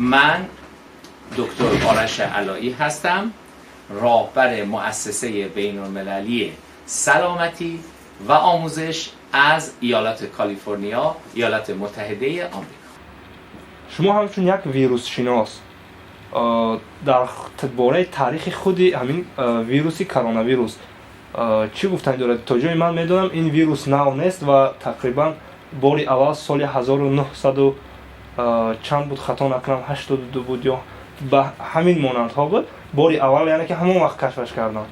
من دکتر آرش علایی هستم، راهبر مؤسسه بین‌المللی سلامتی و آموزش از ایالت کالیفرنیا، ایالات متحده آمریکا. شما همچون یک ویروس شناس در باره تاریخ خودی همین ویروسی کرونا ویروس چی گفتن دارد؟ تا جای من میدونم این ویروس نو نیست و تقریبا باری اول سال 1900 چند بود، خطا نکنم 82 بود یا به همین مانندها بود، باری اول یعنی که همون وقت کشفش کردن.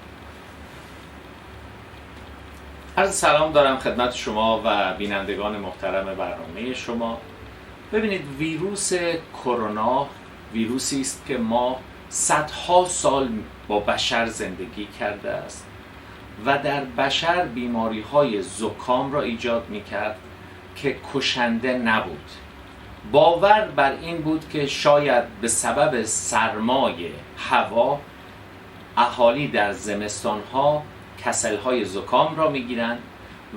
عرض سلام دارم خدمت شما و بینندگان محترم برنامه شما. ببینید، ویروس کرونا ویروسی است که ما صدها سال با بشر زندگی کرده است و در بشر بیماری‌های زکام را ایجاد می‌کرد که کشنده نبود. باور بر این بود که شاید به سبب سرمای هوا اهالی در زمستان‌ها کسل‌های زکام را می‌گیرند،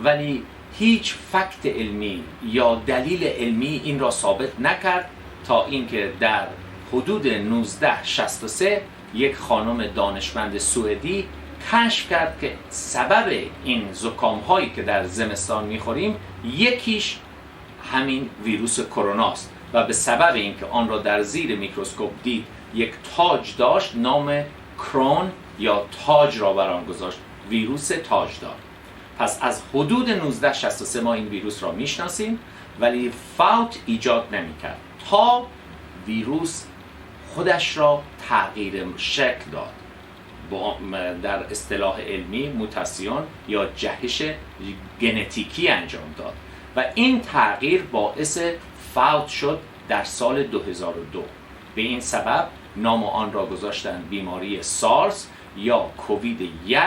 ولی هیچ فکت علمی یا دلیل علمی این را ثابت نکرد تا اینکه در حدود 1963 یک خانم دانشمند سوئدی کشف کرد که سبب این زکام‌هایی که در زمستان می‌خوریم یکیش همین ویروس کرونا است و به سبب اینکه آن را در زیر میکروسکوپ دید یک تاج داشت، نام کرون یا تاج را بر آن گذاشت، ویروس تاجدار. پس از حدود 1963 ما این ویروس را میشناسیم، ولی فوت ایجاد نمیکرد تا ویروس خودش را تغییر شکل داد، در اصطلاح علمی موتاسیون یا جهش ژنتیکی انجام داد و این تغییر باعث فوت شد در سال 2002. به این سبب نام آن را گذاشتن بیماری سارس یا کووید 1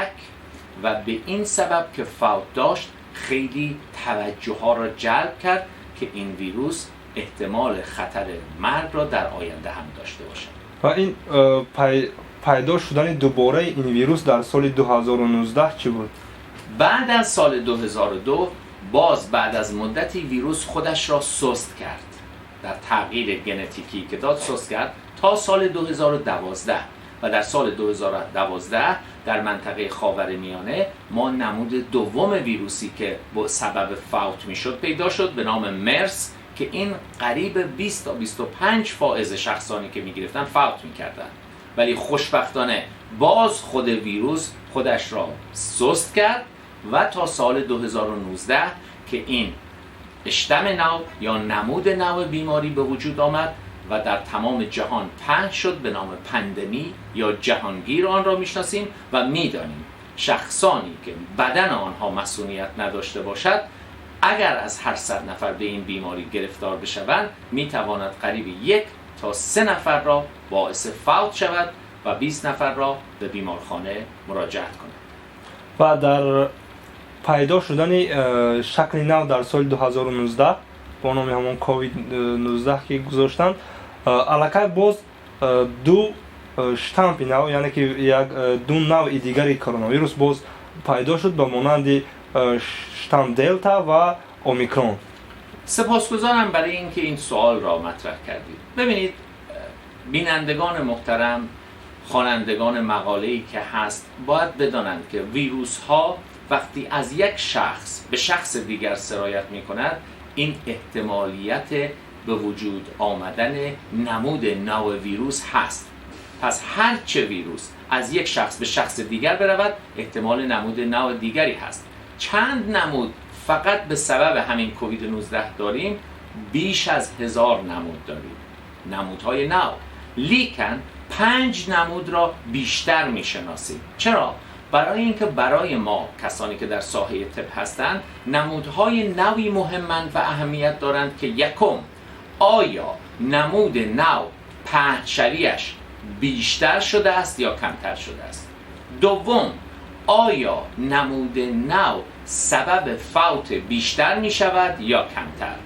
و به این سبب که فوت داشت خیلی توجه ها را جلب کرد که این ویروس احتمال خطر مرگ را در آینده هم داشته باشد. و این پیدا شدن دوباره این ویروس در سال 2019 چی بود؟ بعد از سال 2002 باز بعد از مدتی ویروس خودش را سست کرد، در تغییر ژنتیکی که داد سست کرد تا سال 2012 و در سال 2012 در منطقه خاورمیانه ما نمود دوم ویروسی که با سبب فوت میشد پیدا شد به نام مرس که این قریب 20 تا 25 فائز شخصانی که میگرفتن فوت میکردن، ولی خوشبختانه باز خود ویروس خودش را سست کرد و تا سال 2019 که این اشتم نو یا نمود نو بیماری به وجود آمد و در تمام جهان پهن شد به نام پندمی یا جهانگیر آن را میشناسیم و میدانیم شخصانی که بدن آنها مسئولیت نداشته باشد اگر از هر 100 نفر به این بیماری گرفتار بشوند میتواند قریب 1 تا 3 نفر را باعث فوت شود و 20 نفر را به بیمارخانه مراجعت کند. و در پیدا شدن شکل نو در سال 2019 با نام همون کووید 19 که گذاشتند، аллакай боз ду штампи нав, яъне ки як ду навъи дигари коронавирус боз пайдо шуд ба монанди штамм делта ва омикрон. سپاسگزارم برای اینکه این سوال را مطرح کردید. ببینید بینندگان محترم، خوانندگان مقاله‌ای که هست باید بدانند که ویروس ها وقتی از یک شخص به شخص دیگر سرایت می‌کند این احتمالیت به وجود آمدن نمود نو ویروس هست. پس هر چه ویروس از یک شخص به شخص دیگر برود احتمال نمود نو دیگری هست. چند نمود فقط به سبب همین کووید 19 داریم، بیش از 1000 نمود داریم، نمودهای نو. لیکن 5 نمود را بیشتر میشناسیم. چرا؟ برای اینکه برای ما کسانی که در ساحه طب هستند نمودهای نوی مهمند و اهمیت دارند که یکم، آیا نمود نو پهنشویش بیشتر شده است یا کمتر شده است؟ دوم، آیا نمود نو سبب فوت بیشتر می شود یا کمتر؟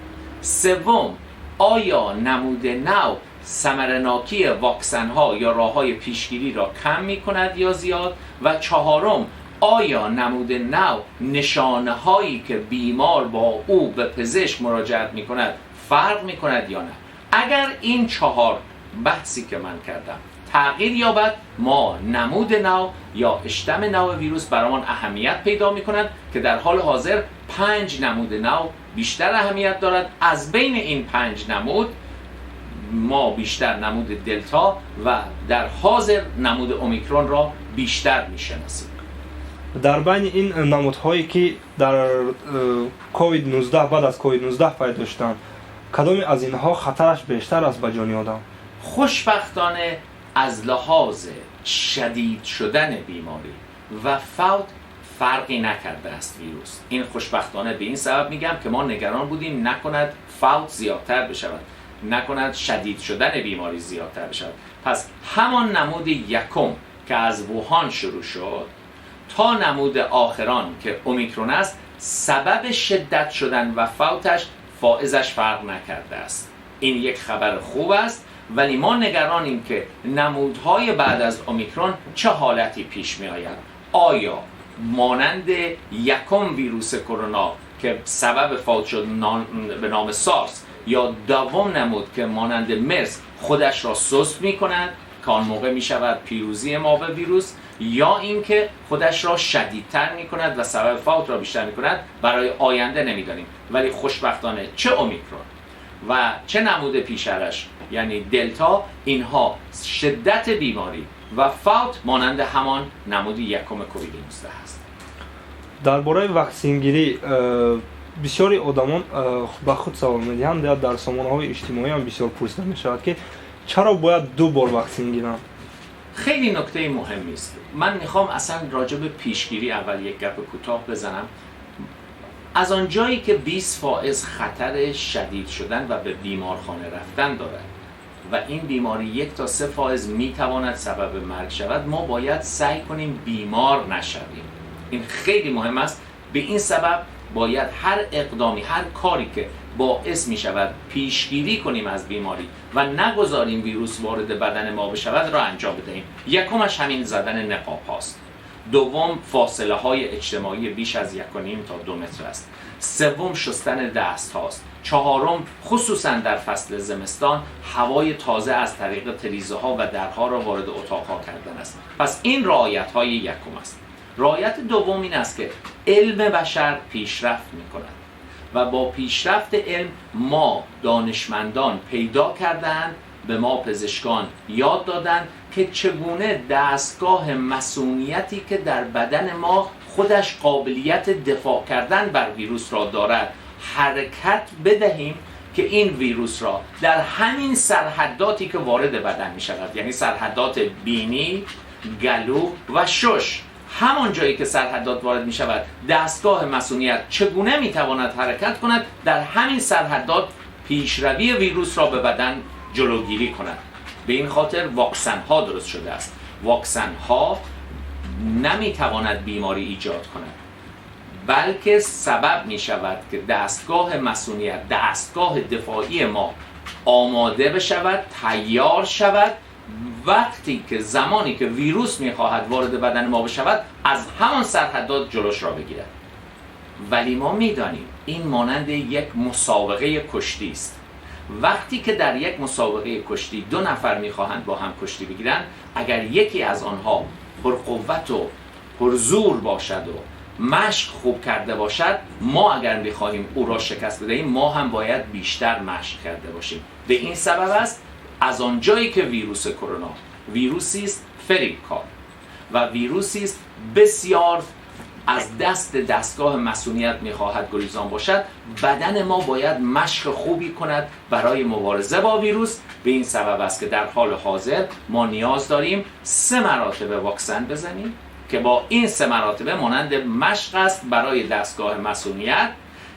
سوم، آیا نمود نو ثمرناکی واکسن ها یا راه های پیشگیری را کم می کند یا زیاد؟ و چهارم، آیا نمود نو نشانه هایی که بیمار با او به پزشک مراجعت می کند فرق می کند یا نه؟ اگر این 4 بحثی که من کردم تغییر یابد، ما نمود نو یا اشتم نو ویروس برایمان اهمیت پیدا می‌کند که در حال حاضر 5 نمود نو بیشتر اهمیت دارد. از بین این 5 نمود ما بیشتر نمود دلتا و در حاضر نمود اومیکرون را بیشتر میشناسیم. در بین این نمودهایی که در کووید 19 بعد از کووید 19 پیدا شدند، کدام از اینها خطرش بیشتر است به جان آدم؟ خوشبختانه از لحاظ شدید شدن بیماری و فوت فرقی نکرده است ویروس. این خوشبختانه به این سبب میگم که ما نگران بودیم نکند فوت زیادتر بشود، نکند شدید شدن بیماری زیادتر بشود. پس همان نمود یکم که از ووهان شروع شد تا نمود آخران که اومیکرون است، سبب شدت شدن و فوتش فائزش فرق نکرده است. این یک خبر خوب است، ولی ما نگرانیم که نمودهای بعد از اومیکرون چه حالتی پیش می آید. آیا مانند یکم ویروس کرونا که سبب فوت شد به نام سارس، یا دوم نمود که مانند مرس خودش را سست می کند که آن موقع می شود پیروزی ما به ویروس، یا اینکه خودش را شدیدتر می کند و سبب فوت را بیشتر می کند، برای آینده نمی دانیم. ولی خوشبختانه چه اومیکرون و چه نمود پیشرش یعنی دلتا، اینها شدت بیماری و فوت مانند همان نمود یکم کووید 19 است. درباره واکسینگیری بسیاری آدمان به خود سوال میدهند یا در سامانه‌های اجتماعی هم بسیار پرسیده میشود که چرا باید 2 بار واکسین گیرم؟ خیلی نکته مهمی است. من میخوام اصلا راجع به پیشگیری اول یک گپ کوتاه بزنم. از آنجایی که 20 فائز خطر شدید شدن و به بیمارخانه رفتن دارد و این بیماری 1 تا 3 فائز میتواند سبب مرگ شود، ما باید سعی کنیم بیمار نشویم. این خیلی مهم است. به این سبب باید هر اقدامی، هر کاری که باعث می شود پیشگیری کنیم از بیماری و نگذاریم ویروس وارد بدن ما بشود را انجام بدهیم. یکمش همین زدن نقاب هاست. دوم فاصله های اجتماعی بیش از 1.5 تا 2 متر است. سوم شستن دست هاست. چهارم خصوصا در فصل زمستان هوای تازه از طریق تریزه ها و درها را وارد اتاق ها کردن است. پس این رعایت های یکم است. رعایت دوم این است که علم بشر پیشرفت می کند و با پیشرفت علم ما دانشمندان پیدا کردند، به ما پزشکان یاد دادند که چگونه دستگاه مسئولیتی که در بدن ما خودش قابلیت دفاع کردن بر ویروس را دارد حرکت بدهیم که این ویروس را در همین سرحداتی که وارد بدن می شود، یعنی سرحدات بینی، گلو و شش، همان جایی که سرحدات وارد می شود دستگاه مسئولیت چگونه می تواند حرکت کند، در همین سرحدات پیشروی ویروس را به بدن جلوگیری کند. به این خاطر واکسن ها درست شده است. واکسن ها نمی تواند بیماری ایجاد کند، بلکه سبب می شود که دستگاه مسئولیت، دستگاه دفاعی ما آماده بشود، تیار شود، وقتی که زمانی که ویروس میخواهد وارد بدن ما بشود از همان سرحدات جلوش را بگیرد. ولی ما میدانیم این مانند یک مسابقه کشتی است. وقتی که در یک مسابقه کشتی 2 نفر میخواهند با هم کشتی بگیرند، اگر یکی از آنها پرقوت و پرزور باشد و مشق خوب کرده باشد، ما اگر میخواهیم او را شکست بدهیم ما هم باید بیشتر مشق کرده باشیم. به این سبب است از آنجایی که ویروس کرونا ویروسی است فریبکار و ویروسی است بسیار از دست دستگاه مسئولیت میخواهد گریزان باشد، بدن ما باید مشق خوبی کند برای مبارزه با ویروس. به این سبب است که در حال حاضر ما نیاز داریم 3 مراتبه واکسن بزنیم که با این 3 مراتبه مانند مشق است برای دستگاه مسئولیت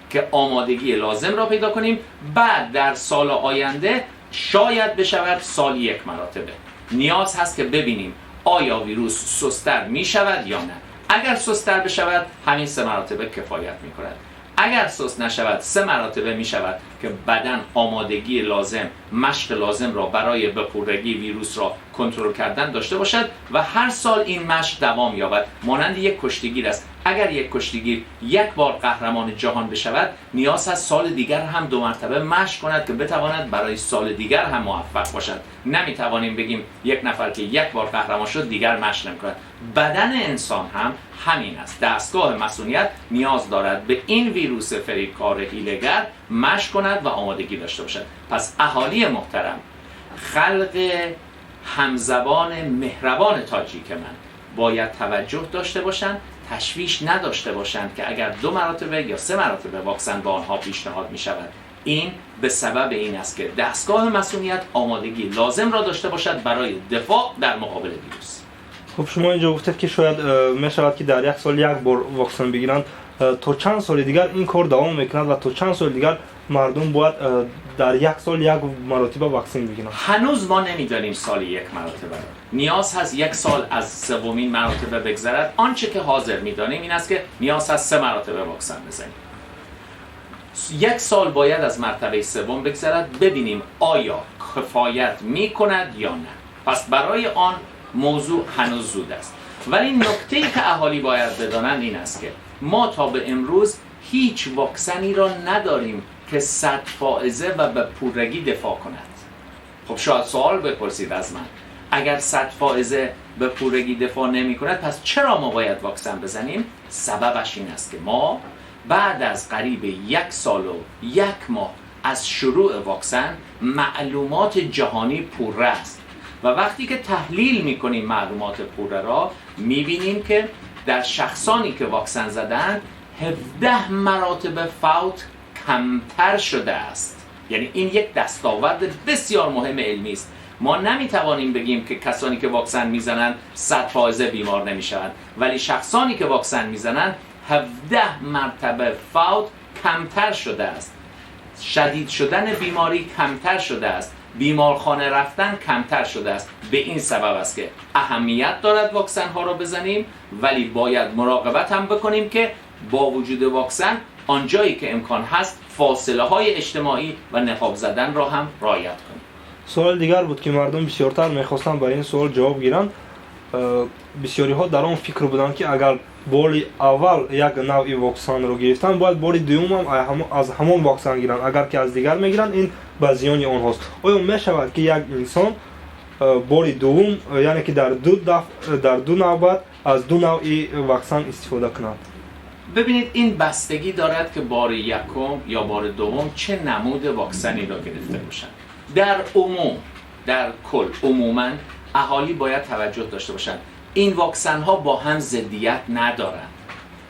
که آمادگی لازم را پیدا کنیم. بعد در سال آینده شاید بشود سال 1 مراتبه. نیاز هست که ببینیم آیا ویروس سست‌تر می شود یا نه. اگر سست‌تر بشود همین 3 مراتبه کفایت می کند. اگر سست نشود 3 مراتبه می شود که بدن آمادگی لازم، مشق لازم را برای به پرگی ویروس را کنترل کردن داشته باشد و هر سال این مشق دوام یابد. مانند یک کشتیگیر است. اگر یک کشتیگیر یک بار قهرمان جهان بشود، نیاز است سال دیگر هم دو مرتبه مشق کند که بتواند برای سال دیگر هم موفق باشد. نمیتوانیم بگیم یک نفر که یک بار قهرمان شد دیگر مشق نمیکند. بدن انسان هم همین است. دستگاه مصونیت نیاز دارد به این ویروس فریبکار حیله‌گر مشق کند و آمادگی داشته باشد. پس اهالی محترم، خلق همزبان مهربان تاجیک من باید توجه داشته باشند، تشویش نداشته باشند که اگر 2 مرتبه یا 3 مرتبه واکسن به آنها پیشنهاد می شود، این به سبب این است که دستگاه مصونیت آمادگی لازم را داشته باشد برای دفاع در مقابل ویروس. خب شما اینجا گفتید که شاید می شود که در یک سال یک بار واکسن بگیرند. تا چند سال دیگر این کار دوام میکند و تا چند سال دیگر مردم باید در یک سال یک مرتبه واکسن بگیرند؟ هنوز ما نمیدانیم سال یک مرتبه را. نیاز هست یک سال از سومین مرتبه بگذرد. آنچه که حاضر میدانیم این است که نیاز هست 3 مرتبه واکسن بزنیم. یک سال باید از مرتبه سوم بگذرد، ببینیم آیا کفایت میکند یا نه. پس برای آن موضوع هنوز زود است. ولی نکته‌ای که اهالی باید بدانند این است که ما تا به امروز هیچ واکسنی را نداریم که 100 فائزه و به پورگی دفاع کند. خب شاید سوال بپرسید از من، اگر 100 فائزه به پورگی دفاع نمی کند پس چرا ما باید واکسن بزنیم؟ سببش این است که ما بعد از قریب 1 سال و 1 ماه از شروع واکسن معلومات جهانی پوره است و وقتی که تحلیل می کنیم معلومات پوره را می بینیم که در شخصانی که واکسن زدند 17 مراتب فوت کمتر شده است. یعنی این یک دستاورد بسیار مهم علمی است. ما نمیتوانیم بگیم که کسانی که واکسن میزنند 100 فائزه بیمار نمیشوند، ولی شخصانی که واکسن میزنند 17 مرتبه فوت کمتر شده است، شدید شدن بیماری کمتر شده است، بیمارخانه رفتن کمتر شده است. به این سبب است که اهمیت دارد واکسن ها را بزنیم، ولی باید مراقبت هم بکنیم که با وجود واکسن آنجایی که امکان هست فاصله های اجتماعی و نقاب زدن را هم رعایت کنیم. سوال دیگر بود که مردم بسیارتر میخواستند برای این سوال جواب گیرند. بسیاری ها در آن فکر بودند که اگر بار اول یک نوع واکسن رو گرفتن باید بار دوم هم از همان واکسن گیرند، اگر که از دیگر میگیرند این به زیان آنهاست. آیا میشود که یک انسان بار دوم، یعنی که در دو نوبت از دو نوع واکسن استفاده کند؟ ببینید این بستگی دارد که بار یکم یا بار دوم چه نمود واکسنی را گرفته باشند. در عموم، در کل عموما اهالی باید توجه داشته باشند این واکسن ها با هم ضدیت ندارند.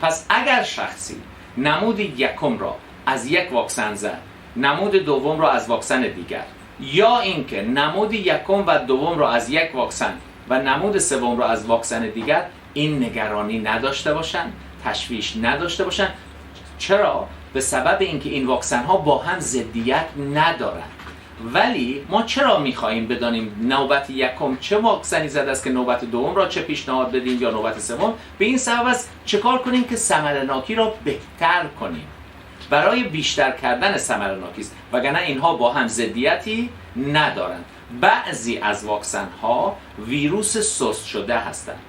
پس اگر شخصی نمود یکم را از یک واکسن زد، نمود دوم را از واکسن دیگر، یا اینکه نمود یکم و دوم را از یک واکسن و نمود سوم را از واکسن دیگر، این نگرانی نداشته باشند، تشویش نداشته باشند. چرا؟ به سبب اینکه این واکسن ها با هم ضدیت ندارند. ولی ما چرا میخواییم بدانیم نوبت یکم چه واکسنی زده است که نوبت دوم را چه پیشنهاد بدیم یا نوبت سوم؟ به این سبب است چه کار کنیم که ثمرناکی را بهتر کنیم، برای بیشتر کردن ثمرناکی است، وگرنه اینها با هم ضدیتی ندارند. بعضی از واکسن ها ویروس سست شده هستند،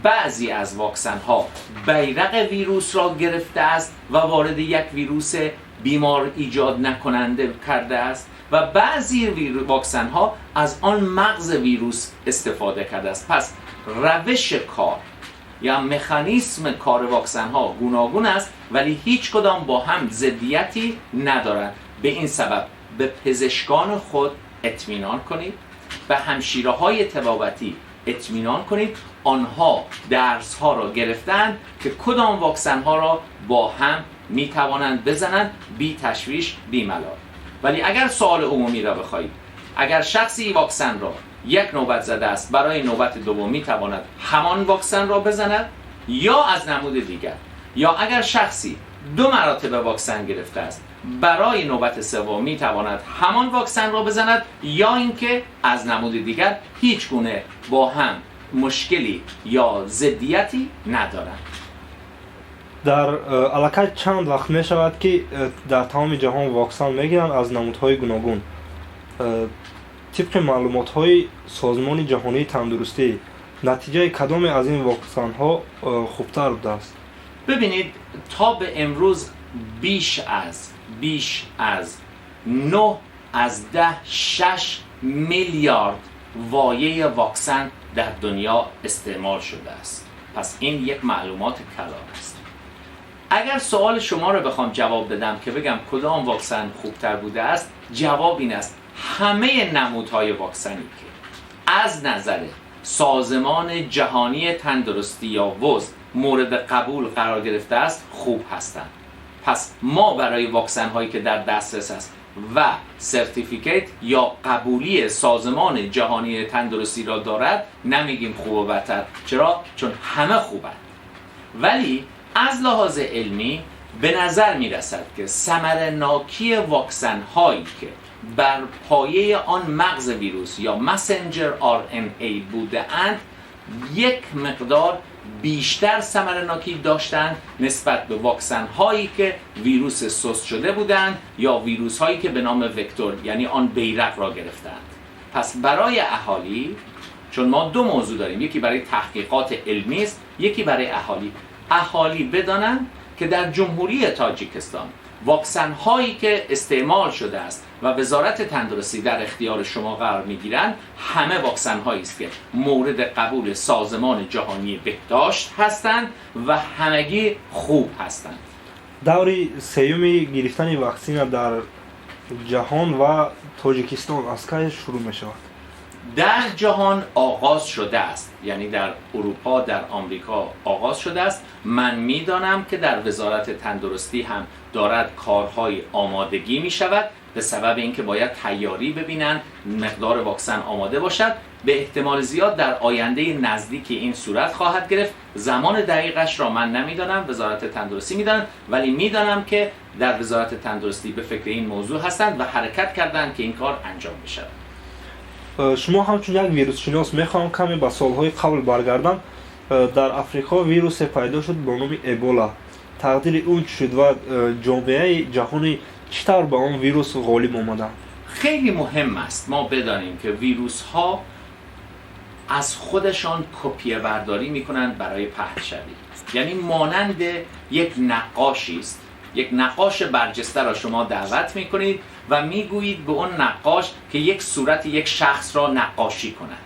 بعضی از واکسن ها بیرق ویروس را گرفته است و وارد یک ویروس بیمار ایجاد نکننده کرده است و بعضی واکسن ها از آن مغز ویروس استفاده کرده است. پس روش کار یا مکانیسم کار واکسن ها گوناگون است، ولی هیچ کدام با هم ضدیتی ندارند. به این سبب به پزشکان خود اطمینان کنید، به همشیره های طبابتی اطمینان کنید، آنها درس ها را گرفتند که کدام واکسن ها را با هم می توانند بزنند، بی تشویش، بی ملال. ولی اگر سوال عمومی را بخواهید، اگر شخصی واکسن را یک نوبت زده است، برای نوبت دوم می تواند همان واکسن را بزند یا از نمود دیگر، یا اگر شخصی 2 مراتب واکسن گرفته است، برای نوبت سوم می تواند همان واکسن را بزند یا اینکه از نمود دیگر، هیچ گونه با هم مشکلی یا ضدیتی ندارند. در аллакай чанд вақт мешавад, ки дар тамоми ҷаҳон воксан мегиранд аз намудҳои гуногун. Тибқи маълумотҳои Созмони ҷаҳонии тандурустӣ, натиҷаи кадоме аз ин воксанҳо хубтар будааст? ببینید، تا به امروز بیش از 9 از 10 6 میلیارد وایه واکسن در دنیا استعمال شده است. پس این یک معلومات کلان است. اگر سوال شما رو بخوام جواب بدم که بگم کدام واکسن خوبتر بوده است، جواب این است: همه نمودهای واکسنی که از نظر سازمان جهانی تندرستی یا WOZ مورد قبول قرار گرفته است، خوب هستند. پس ما برای واکسن هایی که در دسترس است و certificate یا قبولی سازمان جهانی تندرستی را دارد، نمیگیم خوب و بدتر. چرا؟ چون همه خوبند. ولی از لحاظ علمی به نظر می رسد که ثمرناکی واکسن هایی که بر پایه آن مغز ویروس یا messenger RNA بوده اند، یک مقدار بیشتر ثمرناکی داشتند نسبت به واکسن هایی که ویروس سست شده بودند یا ویروس هایی که به نام vector، یعنی آن بیرق را گرفتند. پس برای اهالی، چون ما دو موضوع داریم، یکی برای تحقیقات علمی است، یکی برای اهالی، اهالی بدانند که در جمهوری تاجیکستان واکسن هایی که استعمال شده است و وزارت تندرستی در اختیار شما قرار میگیرند، همه واکسن هایی است که مورد قبول سازمان جهانی بهداشت هستند و همگی خوب هستند. Даври сеюми гирифтани ваксина дар ҷаҳон ва Тоҷикистон аз кай шурӯъ мешавад? در جهان آغاز شده است، یعنی در اروپا، در آمریکا آغاز شده است. من میدانم که در وزارت تندرستی هم دارد کارهای آمادگی می شود، به سبب اینکه باید تیاری ببینند، مقدار واکسن آماده باشد. به احتمال زیاد در آینده نزدیک این صورت خواهد گرفت. زمان دقیقش را من نمیدانم، وزارت تندرستی میداند، ولی میدانم که در وزارت تندرستی به فکر این موضوع هستند و حرکت کردند که این کار انجام بشود. Шумо ҳамчун як вирусшинос, мехоҳам каме ба солҳои қабл баргардам. Дар Африқо вирусе пайдо шуд бо номи Эбола. Тақдири он чӣ шуд ва ҷомеаи ҷаҳонӣ чӣ тавр ба он вирус ғолиб омаданд? خیلی مهم است ما بدانیم که ویروس ها از خودشان کپیه برداری میکنند برای پهنشوی. یعنی مانند یک نقاشی است. یک نقاش برجسته را شما دعوت میکنید و میگویید به اون نقاش که یک صورت یک شخص را نقاشی کند.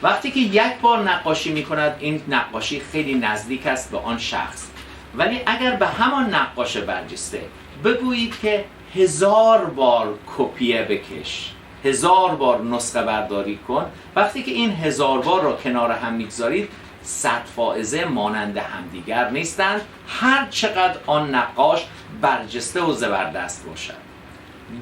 وقتی که یک بار نقاشی میکند، این نقاشی خیلی نزدیک است به آن شخص. ولی اگر به همان نقاش برجسته بگویید که 1000 بار کپیه بکش، 1000 بار نسخه برداری کن، وقتی که این 1000 بار را کنار هم میگذارید، 100 فائزه مانند همدیگر نیستند، هر چقدر آن نقاش برجسته و زبردست باشد.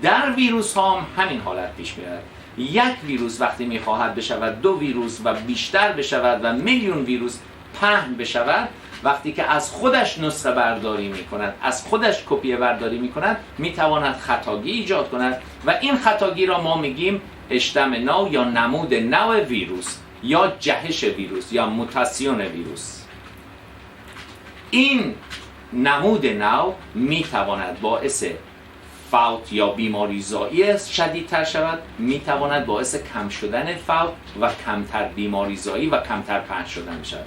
در ویروس هم همین حالت پیش میاد. یک ویروس وقتی میخواهد بشود دو ویروس و بیشتر بشود و میلیون ویروس پهن بشود، وقتی که از خودش نسخه برداری میکند، از خودش کپی برداری میکند، میتواند خطاگی ایجاد کند و این خطاگی را ما میگیم اشتم نو یا نمود نو ویروس یا جهش ویروس یا موتاسیون ویروس. این نمود نو میتواند باعث فوت یا بیماریزایی شدیدتر شود، میتواند باعث کم شدن فوت و کمتر بیماریزایی و کمتر پهن شدن شود.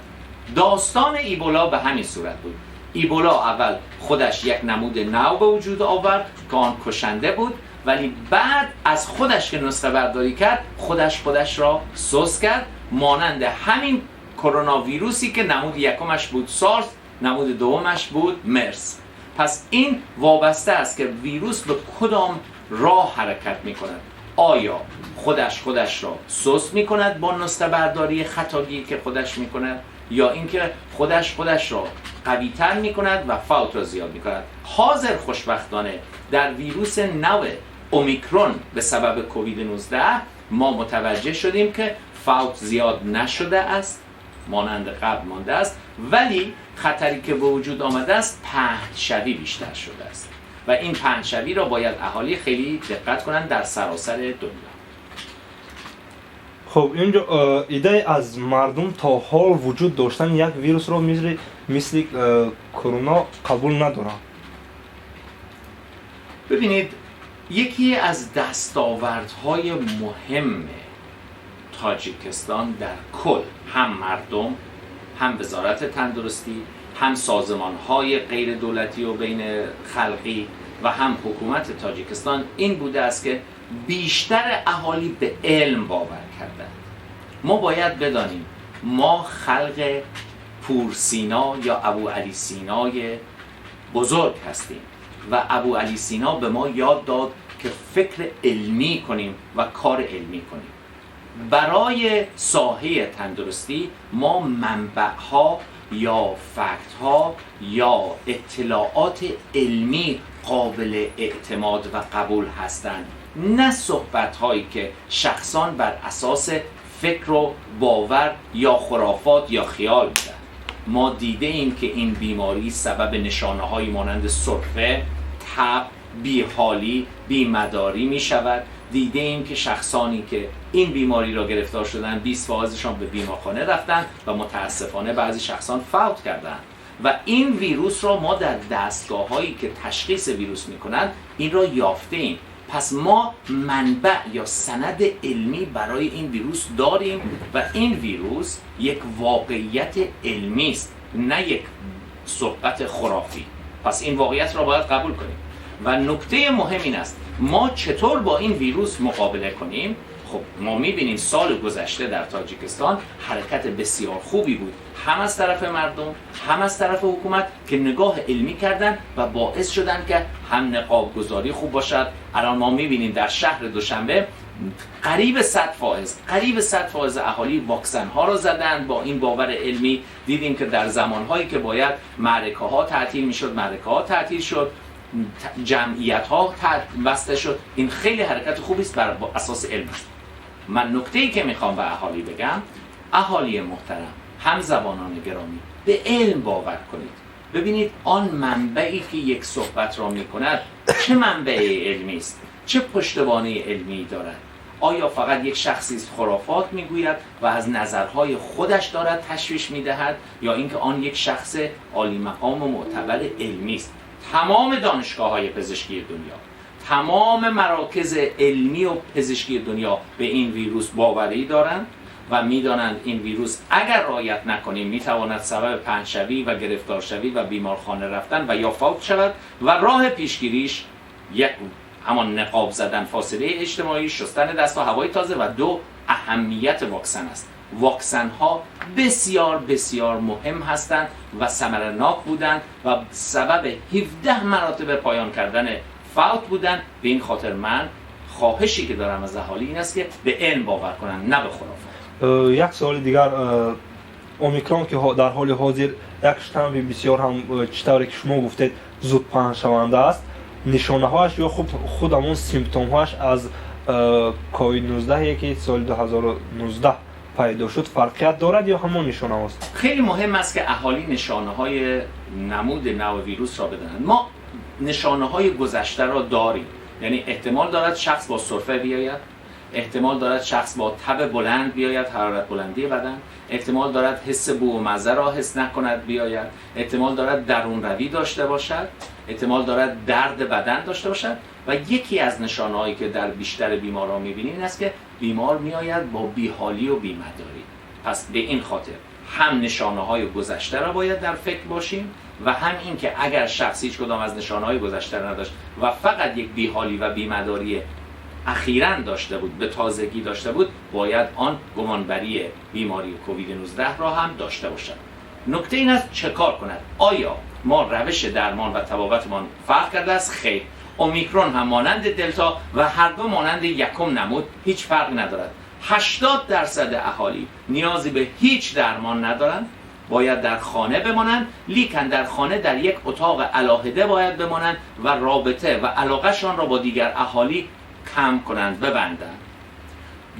داستان ایبولا به همین صورت بود. ایبولا اول خودش یک نمود نو به وجود آورد که آن کشنده بود، ولی بعد از خودش که نسخه برداری کرد، خودش خودش را سست کرد، مانند همین کرونا ویروسی که نمود یکمش بود سارس، نمود دومش بود مرس. پس این وابسته است که ویروس به کدام راه حرکت می کند. آیا خودش خودش را سست می کند با نسخه برداری خطاگی که خودش می کند، یا اینکه خودش خودش را قوی تر می کند و فوت را زیاد می کند. حاضر خوشبختانه در ویروس نو اومیکرون به سبب کووید 19 ما متوجه شدیم که فوت زیاد نشده است، مانند قبل مانده است، ولی خطری که به وجود آمده است پهنشوی بیشتر شده است و این پهنشوی را باید اهالی خیلی دقت کنند در سراسر دنیا. Хуб, инҷо идея аз мардум то ҳол вуҷуд доштани як вирусро мисли корона қабул надоранд. ببینید، یکی از دستاوردهای مهم تاجیکستان در کل، هم مردم، هم وزارت تندرستی، هم سازمان‌های غیر دولتی و بین خلقی و هم حکومت تاجیکستان این بوده است که بیشتر اهالی به علم باور کردند. ما باید بدانیم ما خلق پورسینا یا ابو علی سینای بزرگ هستیم و ابو علی سینا به ما یاد داد که فکر علمی کنیم و کار علمی کنیم. برای ساحه تندرستی ما منبع‌ها یا فکت‌ها یا اطلاعات علمی قابل اعتماد و قبول هستند، نه صحبت‌هایی که شخصان بر اساس فکر و باور یا خرافات یا خیال میدن. ما دیده ایم که این بیماری سبب نشانه‌هایی مانند سرفه، تب، بیحالی، بیمداری می شود. دیده ایم که شخصانی که این بیماری را گرفتار شدن 20 فائزشان به بیمارخانه رفتن و متاسفانه بعضی شخصان فوت کردند. و این ویروس را ما در دستگاه‌هایی که تشخیص ویروس می‌کنند این را یافته ایم. پس ما منبع یا سند علمی برای این ویروس داریم و این ویروس یک واقعیت علمی است، نه یک صحبت خرافی. پس این واقعیت را باید قبول کنیم. و نکته مهم این است ما چطور با این ویروس مقابله کنیم. خب ما می‌بینیم سال گذشته در تاجیکستان حرکت بسیار خوبی بود، هم از طرف مردم هم از طرف حکومت، که نگاه علمی کردن و باعث شدن که هم نقاب گذاری خوب باشد. الان ما می‌بینیم در شهر دوشنبه قریب 100 فائز اهالی واکسن ها را زدن با این باور علمی. دیدیم که در زمانهایی که باید معرکه ها تعطیل می‌شد، معرکه ها تعطیل شد، جمعیت ها بسته شد. این خیلی حرکت خوبی است بر اساس علم است. من نکته‌ای که میخوام به اهالی بگم، اهالی محترم، هم زبانان گرامی، به علم باور کنید. ببینید آن منبعی که یک صحبت را میکند چه منبع علمی است، چه پشتوانه علمی دارد. آیا فقط یک شخصی خرافات میگوید و از نظرهای خودش دارد تشویش میدهد، یا اینکه آن یک شخص عالی مقام و معتبر علمی است؟ تمام دانشگاه‌های پزشکی دنیا، تمام مراکز علمی و پزشکی دنیا به این ویروس باوری دارند و میدانند این ویروس اگر رعایت نکنیم میتواند سبب پهنشوی و گرفتارشوی و بیمارخانه رفتن و یا فوت شود و راه پیشگیریش یک همان نقاب زدن، فاصله اجتماعی، شستن دست و هوای تازه و دو اهمیت واکسن است. واکسن ها بسیار بسیار مهم هستند و ثمرناک بودند و سبب 17 مراتب پایان کردن فوت بودند. به این خاطر من خواهشی که دارم از اهالی این است که به علم باور کنند، نه به خرافات. یک سوال دیگر، اومیکرون که در حال حاضر یک شتم بسیار هم چطوری که شما گفتید زود پهن شونده است، نشانه هاش یا خود همون سیمپتوم هاش از کووید 19 که سال 2019 پیدا شد فرقیت دارد یا همون نشانه هاست؟ خیلی مهم است که اهالی نشانه های نمود نوع ویروس را بدانند. ما نشانه های گذشته را داریم، یعنی احتمال دارد شخص با سرفه بیاید، احتمال دارد شخص با تب بلند بیاید، حرارت بلندی بدن، احتمال دارد حس بو و مزه را حس نکند بیاید، احتمال دارد درون روی داشته باشد، احتمال دارد درد بدن داشته باشد. و یکی از نشانه‌هایی که در بیشتر بیماران می‌بینیم این است که بیمار می‌آید با بیحالی و بیمداری. پس به این خاطر هم نشانه‌های گذشته را باید در فکر باشیم و هم این که اگر شخص هیچ کدام از نشانه‌های گذشته را نداشت و فقط یک بیحالی و بیمداری اخیراً داشته بود، به تازگی داشته بود، باید آن گمانبری بیماری کووید 19 را هم داشته باشد. نکته این است چه کار کند؟ آیا ما روش درمان و طبابتمان فرق کرده است؟ خیر. اومیکرون هم مانند دلتا و هر دو مانند یکم نمود، هیچ فرق ندارد. 80% اهالی نیازی به هیچ درمان ندارند، باید در خانه بمانند، لیکن در خانه در یک اتاق علاهده باید بمانند و رابطه و علاقهشان را با دیگر اهالی کم کنند، ببندند.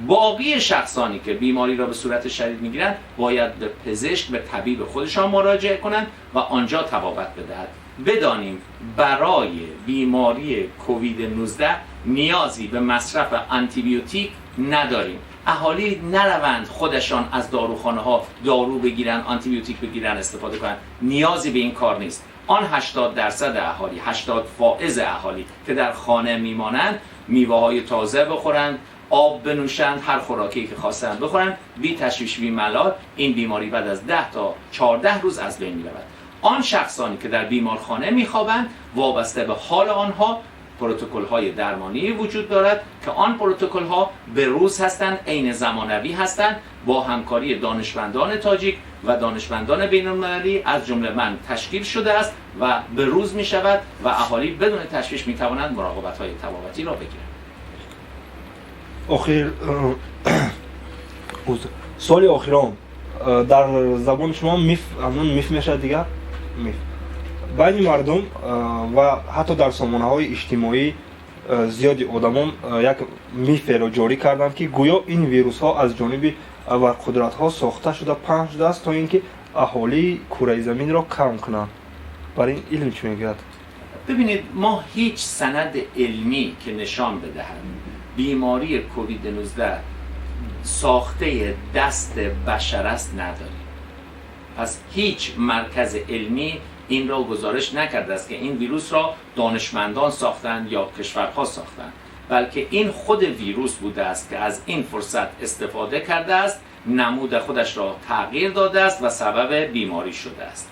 باقی شخصانی که بیماری را به صورت شدید میگیرند باید به پزشک، به طبیب خودشان مراجعه کنند و آنجا طبابت بدهد. بدانیم برای بیماری کووید 19 نیازی به مصرف آنتیبیوتیک نداریم. اهالی نروند خودشان از داروخانه ها دارو بگیرن، آنتیبیوتیک بگیرن، استفاده کنند. نیازی به این کار نیست. آن 80% اهالی، 80 فائز اهالی که در خانه میمانند، میوه های تازه بخورند، آب بنوشند، هر خوراکی که خواستند بخورند، بی تشویش بی ملال، این بیماری بعد از 10 تا 14 روز از بین میرود. آن شخصانی که در بیمارخانه میخوابند، وابسته به حال آنها پروتکل های درمانی وجود دارد که آن پروتکل ها به روز هستند، عین زمانوی هستند، با همکاری دانشمندان تاجیک و دانشمندان بین المللی از جمله من تشکیل شده است و به روز می شود و اهالی بدون تشویش می توانند مراقبت های طبابتی را بگیرند. Охир суоли охирон дар забони шумо миф, ҳамон миф мешавад, дигар миф байни мардум ва ҳатто дар сомонаҳои иҷтимоӣ зиёди одамон як миферо ҷорӣ карданд, ки гӯё ин вирусҳо аз ҷониби абарқудратҳо сохта шуда, паҳн шудааст, то ин ки аҳолии кураи заминро кам кунанд. Бар ин илм чӣ мегӯяд? ببینید، ما هیچ سند علمی که نشان بدهد بیماری کووید 19 ساخته دست بشر است نداریم. پس هیچ مرکز علمی این را گزارش نکرده است که این ویروس را دانشمندان ساختند یا کشورها ساختند، بلکه این خود ویروس بوده است که از این فرصت استفاده کرده است، نمود خودش را تغییر داده است و سبب بیماری شده است.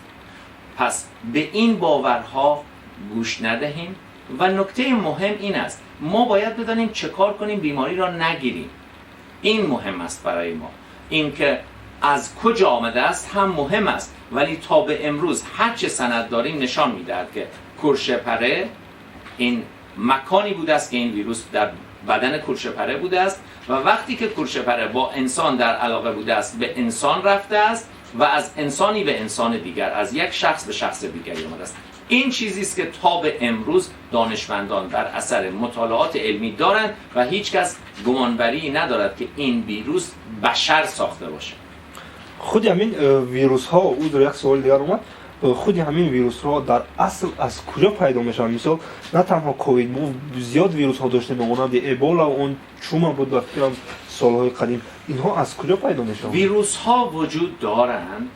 پس به این باورها گوش ندهیم و نکته مهم این است، ما باید بدانیم چه کار کنیم بیماری را نگیریم. این مهم است برای ما. اینکه از کجا آمده است هم مهم است، ولی تا به امروز هر چه سند داریم نشان میدهد که کورشپره این مکانی بوده است که این ویروس در بدن کورشپره بوده است و وقتی که کورشپره با انسان در علاقه بوده است، به انسان رفته است و از انسانی به انسان دیگر، از یک شخص به شخص دیگری آمده است. این چیزی است که تا به امروز دانشمندان بر اثر مطالعات علمی دارند و هیچ کس گمانبری ندارد که این ویروس بشر ساخته باشه. Худи ҳамин вирусҳо, узр, як суоли дигар омад, худи ҳамин вирусҳо дар асл аз куҷо пайдо мешаванд? Мисол, на танҳо ковид, мо зиёд вирусҳо доштем, ба монанди эбола, он чума буд, ба фикрам, солҳои қадим. Инҳо аз куҷо пайдо мешаванд? ویروس ها وجود دارند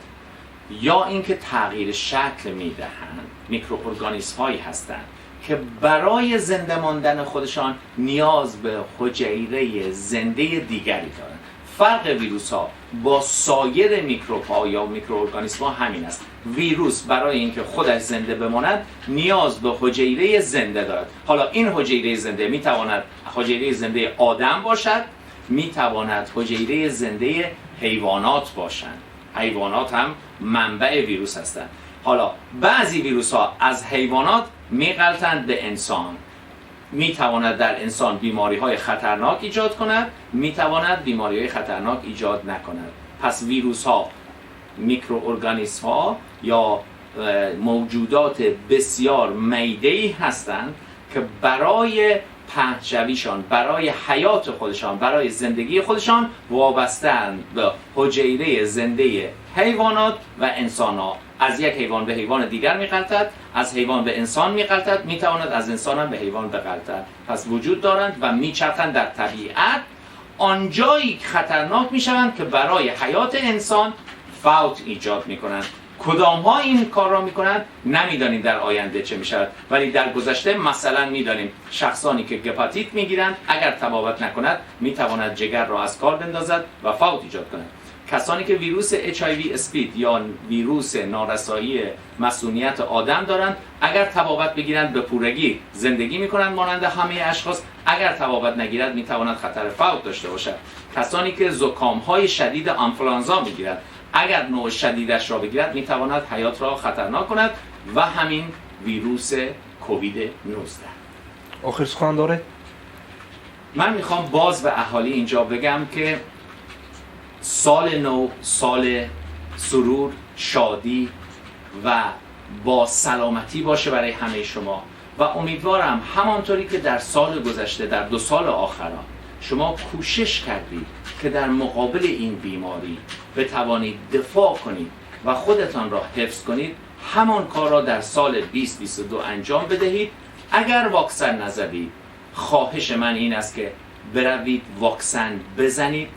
یا اینکه تغییر شکل میدهند، میکروارگانیسم هایی هستند که برای زنده ماندن خودشان نیاز به حجیره زنده دیگری دارند. فرق ویروس ها با سایر میکروب ها یا میکروارگانیسم ها همین است. ویروس برای اینکه خودش زنده بماند نیاز به حجیره زنده دارد. حالا این حجیره زنده میتواند حجیره زنده آدم باشد، میتواند حجیره زنده حیوانات باشند. حیوانات هم منبع ویروس هستند. حالا بعضی ویروس ها از حیوانات میغلطند به انسان، میتواند در انسان بیماری های خطرناک ایجاد کند، میتواند بیماری های خطرناک ایجاد نکند. پس ویروس ها، میکروارگانیسم ها یا موجودات بسیار میده‌ای هستند که برای پهنشویشان، برای حیات خودشان، برای زندگی خودشان وابسته‌اند به حجیره زنده حیوانات و انسان ها. از یک حیوان به حیوان دیگر می‌غلطد، از حیوان به انسان می‌غلطد، می‌تواند از انسان هم به حیوان بغلطد. پس وجود دارند و می‌چرخند در طبیعت. آنجایی خطرناک می‌شوند که برای حیات انسان فوت ایجاد می‌کنند. کدام ها این کار را می‌کنند نمی‌دانیم در آینده چه می‌شود، ولی در گذشته مثلا می‌دانیم شخصانی که گپاتیت می‌گیرند اگر طبابت نکند می‌تواند جگر را از کار بندازد و فوت ایجاد کند. کسانی که ویروس HIV اسپید یا ویروس نارسایی مسئولیت آدم دارند اگر طبابت بگیرند به پورگی زندگی میکنند مانند همه اشخاص، اگر طبابت نگیرد میتواند خطر فوت داشته باشد. کسانی که زکام های شدید آنفولانزا میگیرند اگر نوع شدیدش را بگیرد میتواند حیات را خطرناک کند و همین ویروس کووید 19. آخر سخن داره؟ من میخوام باز به اهالی اینجا بگم که سال نو سال سرور، شادی و با سلامتی باشه برای همه شما و امیدوارم همانطوری که در سال گذشته، در 2 سال آخران شما کوشش کردید که در مقابل این بیماری بتوانید دفاع کنید و خودتان را حفظ کنید، همان کار را در سال 2022 انجام بدهید. اگر واکسن نزدید، خواهش من این است که بروید واکسن بزنید.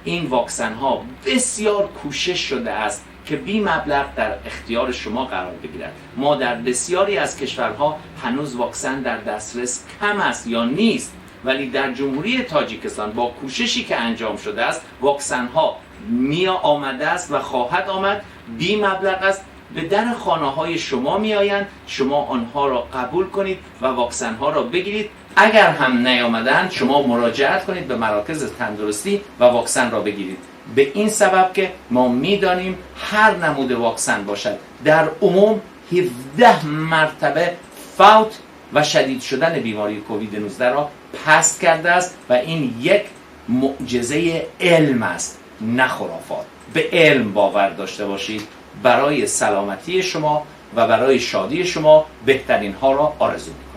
این واکسن ها بسیار کوشش شده است که بی مبلغ در اختیار شما قرار بگیرد. ما در بسیاری از کشورها هنوز واکسن در دسترس کم است یا نیست، ولی در جمهوری تاجیکستان با کوششی که انجام شده است واکسن ها می آمده است و خواهد آمد، بی مبلغ است. به در خانه های شما می آیند. شما آنها را قبول کنید و واکسن ها را بگیرید. اگر هم نیامدند، شما مراجعت کنید به مراکز تندرستی و واکسن را بگیرید، به این سبب که ما میدانیم هر نمود واکسن باشد، در عموم 17 مرتبه فوت و شدید شدن بیماری کووید 19 را پست کرده است و این یک معجزه علم است، نه خرافات. به علم باور داشته باشید. برای سلامتی شما و برای شادی شما بهترین ها را آرزو میکنم.